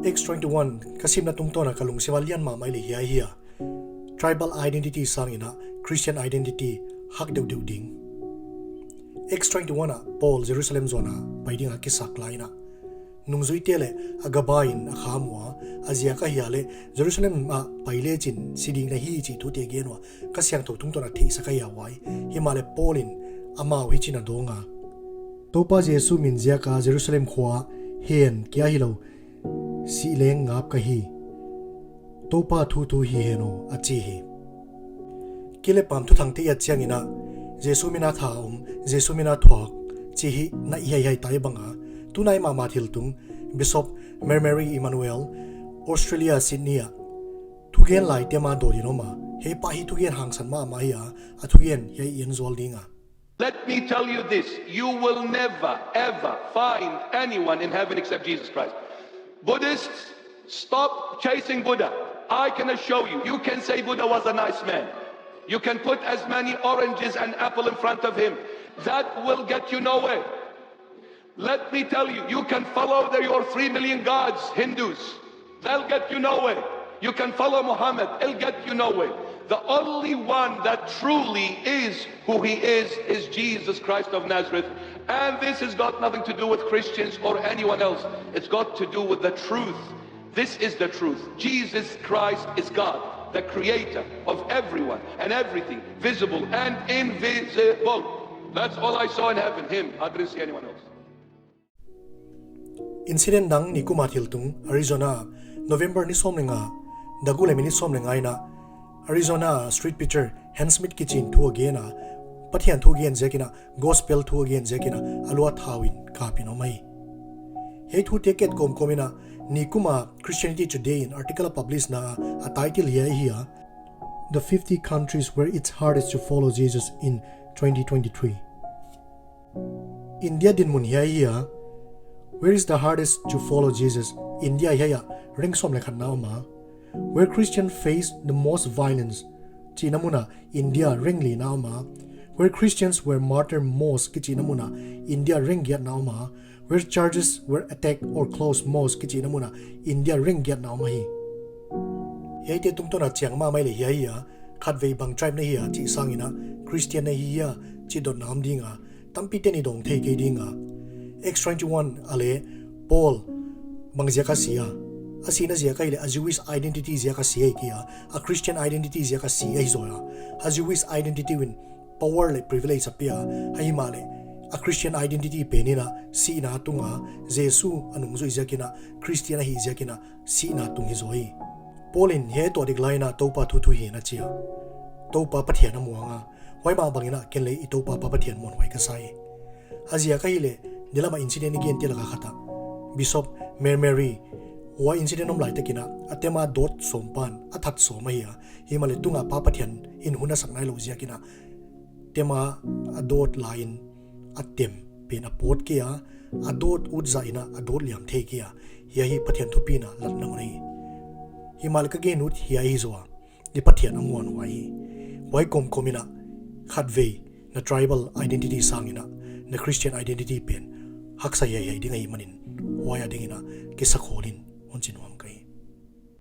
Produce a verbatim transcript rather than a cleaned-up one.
Acts twenty-one ka simna tungtawn a ka lungsim a lian mahmah leh hiai ahi a, tribal identity sangin a Christian identity hak deuhdeuh ding. Acts twenty-one ah Paul Jerusalem zuan a pai ding a kisak lai in a, nungzuite leh a gabaa in a kham ua, a ziak ahihleh Jerusalem ah pai lechin si ding na hi chih thute gen ua, ka siangthou tungtawn a theihsak ahi a uai. Himahleh Paul in amau hichi'n a dawng a, Toupa Jesu min ziak a Jerusalem khua ah hen kia hilou, sih leng ngap ka hi. Toupa thu thu hi hen aw, a chi hi. Kile pam thuthangte i et chiangin a, Jesu min a tha om, Jesu min a thuak chih hi na i hiaihai tai bang a, tunai mahmah thiltung, Bishop Mermeri Emanuel, Australia Sydney ah thugen lai tema dawt in om a, hiai pa hi thugen hangsan mahmah hi a, a thugen hiai i en zual ding a. Let me tell you this, you will never, ever find anyone in heaven except Jesus Christ. Buddhists, stop chasing Buddha. I can assure you, you can say Buddha was a nice man. You can put as many oranges and apple in front of him. That will get you nowhere. Let me tell you, you can follow the, your three million gods, Hindus. They'll get you nowhere. You can follow Muhammad, he'll get you nowhere. The only one that truly is who he is, is Jesus Christ of Nazareth. And this has got nothing to do with Christians or anyone else. It's got to do with the truth. This is the truth. Jesus Christ is God, the creator of everyone and everything, visible and invisible. That's all I saw in heaven, him. I didn't see anyone else. Incident dang ni kum a thiltung, Arizona, November ni sawm leh nga, dagu leh minit sawm leh nga in a, Arizona street preacher Hans Smith kichi in thu a gen a, Pathian thu gen ziak in a, gospel thu a gen ziak in a, a lu a thau in kap in om ahi. Hiai thute ka et kawmkawm in a, ni kum a Christianity Today in article a publish na a, a title hiai ahi a, The fifty countries where it's hardest to follow Jesus in twenty twenty-three. India dinmun hiai ahi a, where is the hardest to follow Jesus? India hiai ah rank sawm leh khat na om a. Where Christian face the most violence chihna mun ah India rank li na om a. Where Christians were martyred most kichihna mun ah India rank giat na om a. Where churches were attacked or closed most kichihna mun ah India rank giat na om ahi. Hiaite tungtawn a chiang mahmah leh hiai ahi a, khatvei bang tribe na hi a chih sangin a, Christian na hi hia chih dotna om ding a, tampi te'n i dawng thei kei ding a. Acts twenty-one ah leh Paul bang ziak a si a, a sihna ziak ahihleh a Jewish identity ziak a si ahi kei a, a Christian identity ziak a si ahi zaw a. A Jewish identity in power leh privilege a pia, himahleh a Christian identity pen in a sihna tung a, Jesu a nungzui ziak in a, Christian ahi ziak in a sihna tung hi zaw hi. Paul in hiai tuah dik lai in a Toupa thu thu hi na chi a, Toupa Pathian a muang a, huai mah bang in a ken leng i Toupa Pa Pathian muanhuai ka sa hi. A ziak ahihleh, nilam a incident i gente lak a khat a, Bishop Mermeri, huai incident om lai tak in a, a tema dawt sawm pan a that sawm ahi a, himahleh tung a Pa Pathian in hun a sak nailou ziak in a, tema a dawt lai in a tem pen a pawt kei a, a dawt ut zah in a, a dawt liam thei kei a, hiai hi Pathian thupina latna mun ahi. Himahleh ka gen ut hiai ahi zaw a, i Pathian a muanhuai hi. Huai kawmkawm in a, khatvei na tribal identity sangin a, na Christian identity pen haksa hiaihiai ding ahihman in, huai a ding in a, kisakhawl in hon chinuam ka hi.